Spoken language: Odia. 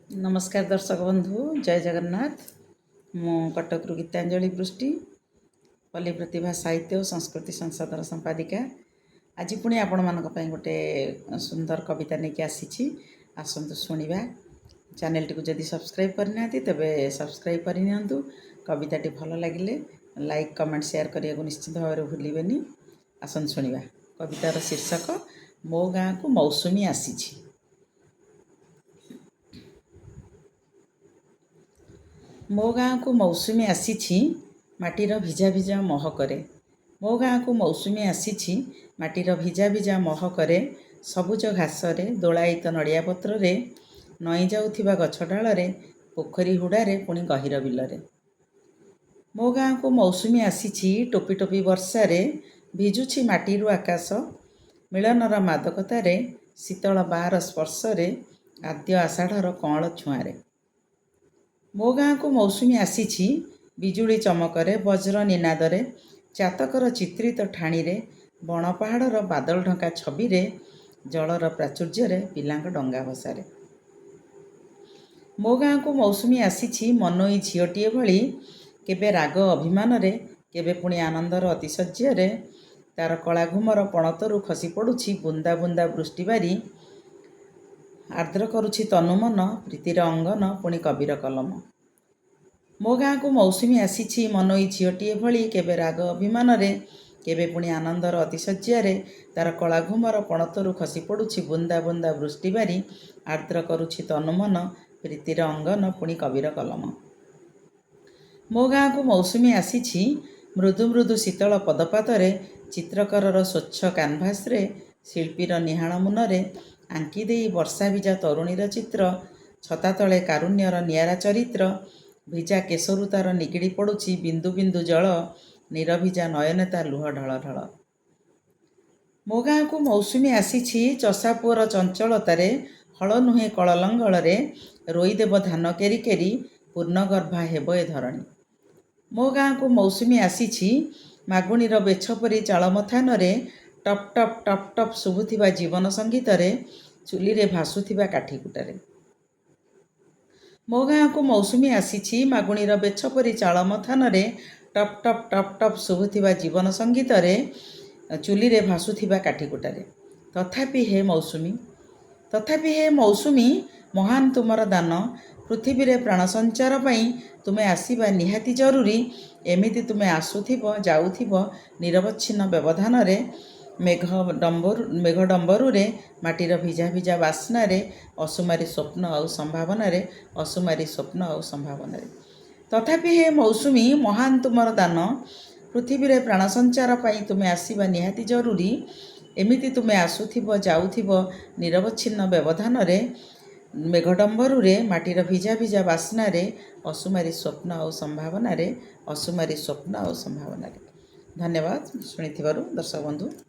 ନମସ୍କାର ଦର୍ଶକ ବନ୍ଧୁ, ଜୟ ଜଗନ୍ନାଥ। ମୁଁ କଟକରୁ ଗୀତାଞ୍ଜଳି ପୃଷ୍ଟି, ପଲ୍ଲୀ ପ୍ରତିଭା ସାହିତ୍ୟ ଓ ସଂସ୍କୃତି ସଂସଦର ସମ୍ପାଦିକା। ଆଜି ପୁଣି ଆପଣମାନଙ୍କ ପାଇଁ ଗୋଟେ ସୁନ୍ଦର କବିତା ନେଇକି ଆସିଛି, ଆସନ୍ତୁ ଶୁଣିବା। ଚ୍ୟାନେଲଟିକୁ ଯଦି ସବସ୍କ୍ରାଇବ୍ କରିନାହାନ୍ତି, ତେବେ ସବସ୍କ୍ରାଇବ୍ କରିନିଅନ୍ତୁ। କବିତାଟି ଭଲ ଲାଗିଲେ ଲାଇକ୍, କମେଣ୍ଟ, ସେୟାର କରିବାକୁ ନିଶ୍ଚିତ ଭାବରେ ଭୁଲିବେନି। ଆସନ୍ତୁ ଶୁଣିବା। କବିତାର ଶୀର୍ଷକ ମୋ ଗାଁକୁ ମୌସୁମୀ ଆସିଛି। ମୋ ଗାଁକୁ ମୌସୁମୀ ଆସିଛି, ମାଟିର ଭିଜା ଭିଜା ମହକରେ। ମୋ ଗାଁକୁ ମୌସୁମୀ ଆସିଛି, ମାଟିର ଭିଜା ଭିଜା ମହକରେ, ସବୁଜ ଘାସରେ, ଦୋଳାୟିତ ନଡ଼ିଆ ପତ୍ରରେ, ନଇଁ ଯାଉଥିବା ଗଛ ଡାଳରେ, ପୋଖରୀ ହୁଡ଼ାରେ, ପୁଣି ଗହୀର ବିଲରେ। ମୋ ଗାଁକୁ ମୌସୁମୀ ଆସିଛି ଟୋପି ଟୋପି ବର୍ଷାରେ, ଭିଜୁଛି ମାଟିରୁ ଆକାଶ, ମିଳନର ମାଦକତାରେ, ଶୀତଳ ବାର ସ୍ପର୍ଶରେ, ଆଦ୍ୟ ଆଷାଢ଼ର କଅଁଳ ଛୁଆଁରେ। ମୋ ଗାଁକୁ ମୌସୁମୀ ଆସିଛି ବିଜୁଳି ଚମକରେ, ବଜ୍ର ନିନାଦରେ, ଚାତକର ଚିତ୍ରିତ ଠାଣିରେ, ବଣ ପାହାଡ଼ର ବାଦଲ ଢଙ୍କା ଛବିରେ, ଜଳର ପ୍ରାଚୁର୍ଯ୍ୟରେ, ପିଲାଙ୍କ ଡଙ୍ଗା ଭସାରେ। ମୋ ଗାଁକୁ ମୌସୁମୀ ଆସିଛି ମନୋଇ ଝିଅଟିଏ ଭଳି, କେବେ ରାଗ ଅଭିମାନରେ, କେବେ ପୁଣି ଆନନ୍ଦର ଅତିଶଯ୍ୟରେ। ତାର କଳା ଘୁମର ପଣତରୁ ଖସି ପଡ଼ୁଛି ବୁନ୍ଦା ବୁନ୍ଦା ବୃଷ୍ଟିବାରି, ଆର୍ଦ୍ର କରୁଛି ତନୁ ମନ, ପ୍ରୀତିର ଅଙ୍ଗନ, ପୁଣି କବିର କଲମ। ମୋ ଗାଁକୁ ମୌସୁମୀ ଆସିଛି ମନୋଇ ଝିଅଟିଏ ଭଳି, କେବେ ରାଗ ଅଭିମାନରେ, କେବେ ପୁଣି ଆନନ୍ଦର ଅତିଶଯ୍ୟାରେ। ତାର କଳା ଘୁମର ପଣତରୁ ଖସି ପଡ଼ୁଛି ବୁନ୍ଦା ବୁନ୍ଦା ବୃଷ୍ଟିବାରି, ଆର୍ଦ୍ର କରୁଛି ତନୁ ମନ, ପ୍ରୀତିର ଅଙ୍ଗନ, ପୁଣି କବିର କଲମ। ମୋ ଗାଁକୁ ମୌସୁମୀ ଆସିଛି ମୃଦୁ ମୃଦୁ ଶୀତଳ ପଦପାତରେ, ଚିତ୍ରକରର ସ୍ୱଚ୍ଛ କାନଭାସରେ, ଶିଳ୍ପୀର ନିହାଣ ମୁନରେ ଆଙ୍କି ଦେଇ ବର୍ଷା ଭିଜା ତରୁଣୀର ଚିତ୍ର, ଛତା ତଳେ କାରୁଣ୍ୟର ନିଆରା ଚରିତ୍ର। ଭିଜା କେଶରୁ ତାର ନିଗିଡ଼ି ପଡ଼ୁଛି ବିନ୍ଦୁ ବିନ୍ଦୁ ଜଳ, ନିରଭିଜା ନୟନେ ତା ଲୁହ ଢଳ ଢଳ। ମୋ ଗାଁକୁ ମୌସୁମୀ ଆସିଛି ଚଷା ପୁଅର ଚଞ୍ଚଳତାରେ, ହଳ ନୁହେଁ କଳ ଲଙ୍ଗଳରେ, ରୋଇଦେବ ଧାନ କେରି କେରି, ପୂର୍ଣ୍ଣଗର୍ଭା ହେବ ଏ ଧରଣୀ। ମୋ ଗାଁକୁ ମୌସୁମୀ ଆସିଛି ମାଗୁଣୀର ବେଛ ପରି ଚାଳ ମଥାନରେ, ଟପ୍ ଟପ୍ ଟପ୍ ଟପ୍ ଶୁଭୁଥିବା ଜୀବନ ସଙ୍ଗୀତରେ, ଚୁଲିରେ ଭାସୁଥିବା କାଠିକୁଟାରେ। ମୋ ଗାଁକୁ ମୌସୁମୀ ଆସିଛି ମାଗୁଣୀର ବେଛ ପରି ଚାଳ ମଥାନରେ, ଟପ୍ ଟପ୍ ଟପ୍ ଟପ୍ ଶୁଭୁଥିବା ଜୀବନ ସଙ୍ଗୀତରେ, ଚୁଲିରେ ଭାସୁଥିବା କାଠିକୁଟାରେ। ତଥାପି ହେ ମୌସୁମୀ, ତଥାପି ହେ ମୌସୁମୀ, ମହାନ ତୁମର ଦାନ। ପୃଥିବୀରେ ପ୍ରାଣ ସଞ୍ଚାର ପାଇଁ ତୁମେ ଆସିବା ନିହାତି ଜରୁରୀ। ଏମିତି ତୁମେ ଆସୁଥିବ, ଯାଉଥିବ ନିରବଚ୍ଛିନ୍ନ ବ୍ୟବଧାନରେ, ମେଘ ଡମ୍ବରୁ, ମେଘ ଡମ୍ବରୁରେ, ମାଟିର ଭିଜା ଭିଜା ବାସ୍ନାରେ, ଅସୁମାରୀ ସ୍ୱପ୍ନ ଆଉ ସମ୍ଭାବନାରେ, ଅସୁମାରୀ ସ୍ୱପ୍ନ ଆଉ ସମ୍ଭାବନାରେ। ତଥାପି ହେ ମୌସୁମୀ, ମହାନ ତୁମର ଦାନ। ପୃଥିବୀରେ ପ୍ରାଣ ସଞ୍ଚାର ପାଇଁ ତୁମେ ଆସିବା ନିହାତି ଜରୁରୀ। ଏମିତି ତୁମେ ଆସୁଥିବ, ଯାଉଥିବ ନିରବଚ୍ଛିନ୍ନ ବ୍ୟବଧାନରେ, ମେଘଡମ୍ବରୁରେ, ମାଟିର ଭିଜା ଭିଜା ବାସ୍ନାରେ, ଅସୁମାରୀ ସ୍ୱପ୍ନ ଆଉ ସମ୍ଭାବନାରେ, ଅସୁମାରୀ ସ୍ୱପ୍ନ ଆଉ ସମ୍ଭାବନାରେ। ଧନ୍ୟବାଦ ଶୁଣିଥିବାରୁ ଦର୍ଶକ ବନ୍ଧୁ।